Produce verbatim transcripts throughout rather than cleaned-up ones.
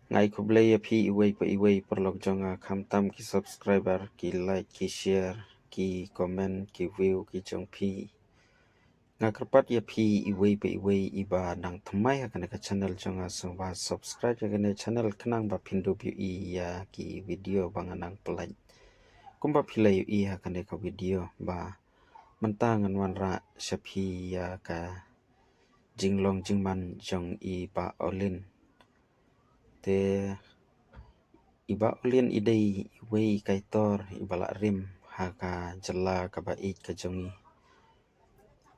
Nga ai khublei ïa phi iwei pa iwei paralok jong nga, khamtam ki subscriber, ki like, ki share, ki comment, ki view ki jong phi. Nga kyrpad ïa phi iwei pa iwei iba dang thymmai ha kane ka channel jong nga, sngewbha subscribe ïa kane channel khnang ba phin dup ïohi ïa ki video ba nga nang pynlait. Kumba phi la ïohi ha kane ka video ba mynta ngan wanrah sha phi ïa ka jinglong jingman jong i Bah Olin. Te i Bah Olin i dei iwei i kaitor iba la rim ha ka jylla kaba ïeit ka jong i.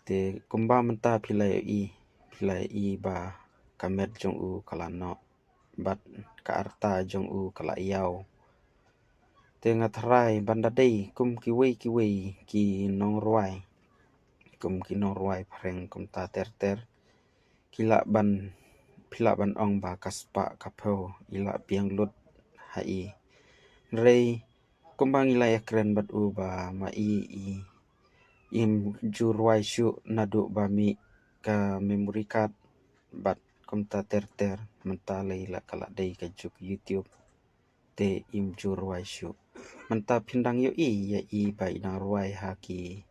Te kumba mynta phi la ïohi, phi la ïohi ba ka met jong u ka la noh bad ka rta jong u ka la ïaw. Te nga tharai ban da dei kum kiwei kiwei ki nongrwai, kum ki nongrwai phareng kumta ter ter, ki lah ban, phi lah ban ong ba ka spah ka phew i lah biang lut ha i. Hynrei kumba ngi la ïakren bad u ba ma i, i im ju rwai shuh naduh ba mih ka memory card bad kumta ter ter, mynta lei la ka la dei ka juk YouTube. Te im ju rwai shuh. Mynta phin dang ïohi ïa i ba i dang rwai ha ki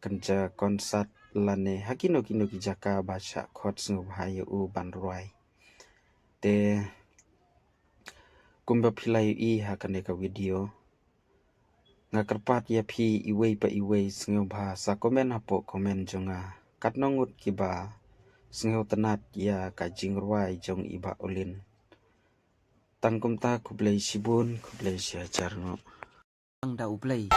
kynja concert lane ha kino kino ki jaka ba shah khot sngewbha ïa u ban rwai. Te kumba phi la ïohi ha kane ka video, nga kyrpad ïa phi iwei pa iwei sngewbha sa comment hapoh comment jong nga. Katno ngut kiba sngewtynnat ïa ka jingrwai jong i Bah Olin. Tang kumta, khublei shibun, khublei shihajar nguh. Tang da U Blei.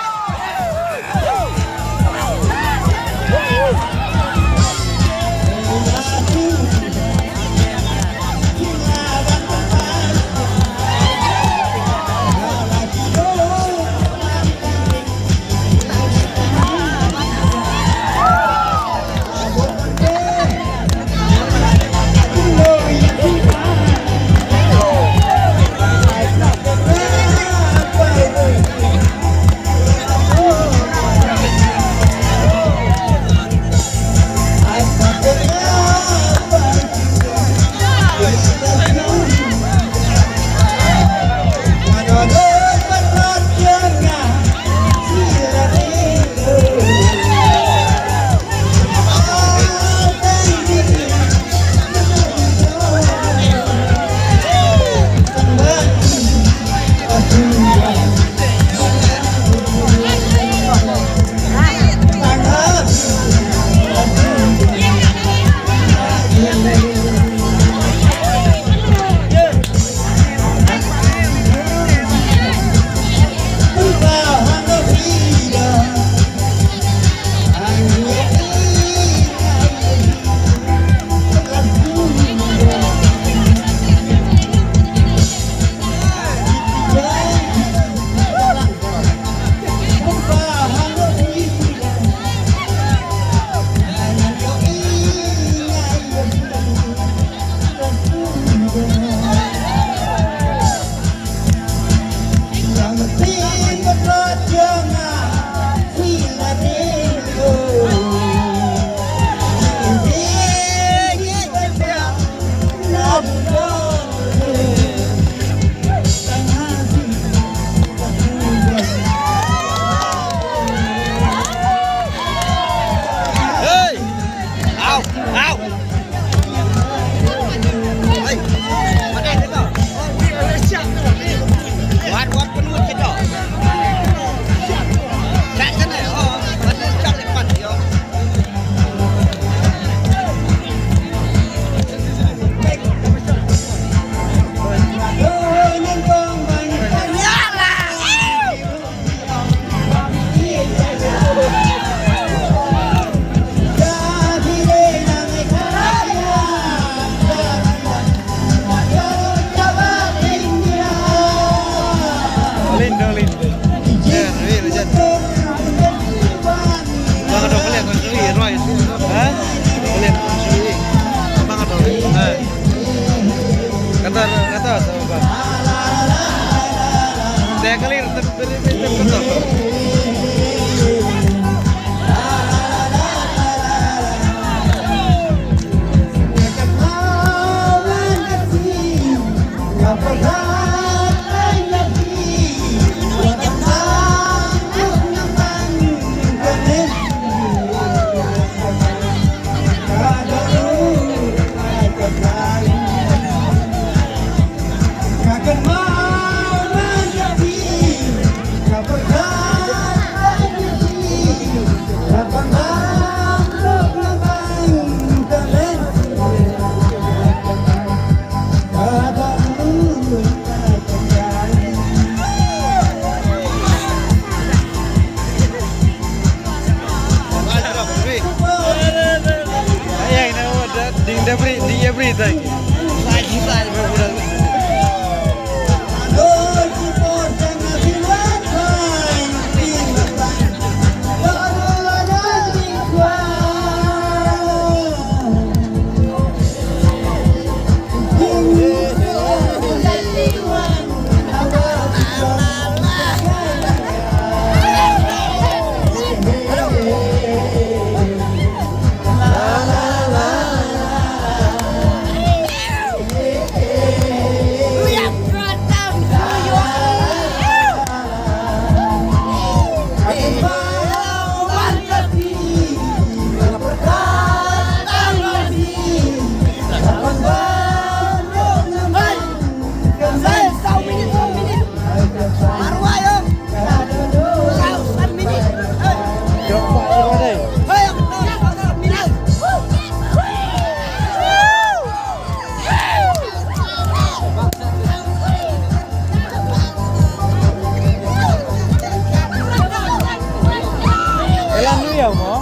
Elan lu ya mo?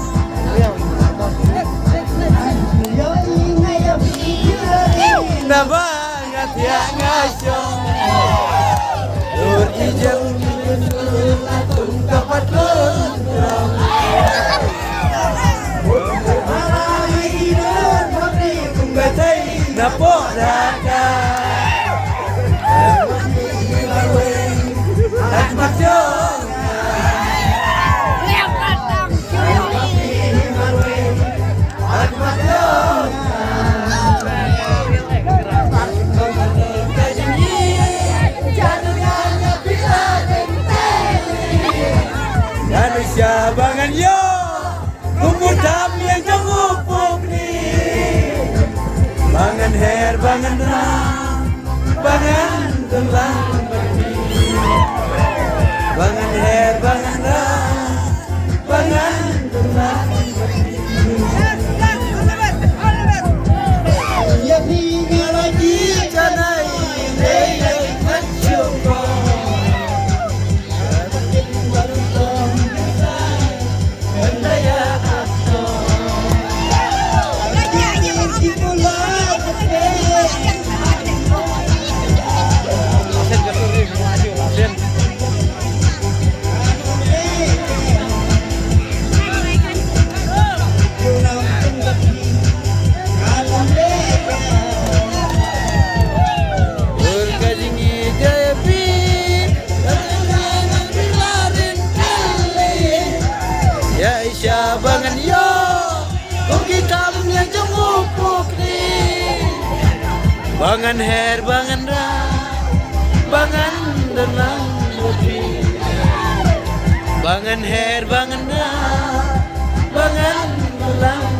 Naba nga thiah nga shong. Dur ijam dur la tung ka pat dur. Na po da ka. Ba ngan ïoh kum u tam ïa jong u pukni. Ba ngan her, ba ngan rah, ba ngan dang lang bad phi. Ba ngan her, ba ngan rah, ba ngan dang lang bad phi. Ïa phi nga la ïeit janai, dei dei khat shuh ko. Ïa Aisha ba ngan ïoh kum ki tam ïa jong u pukni. Ba ngan her ba ngan rah, ba ngan dang lang bad phi. Ba ngan her ba ngan rah, ba ngan dang lang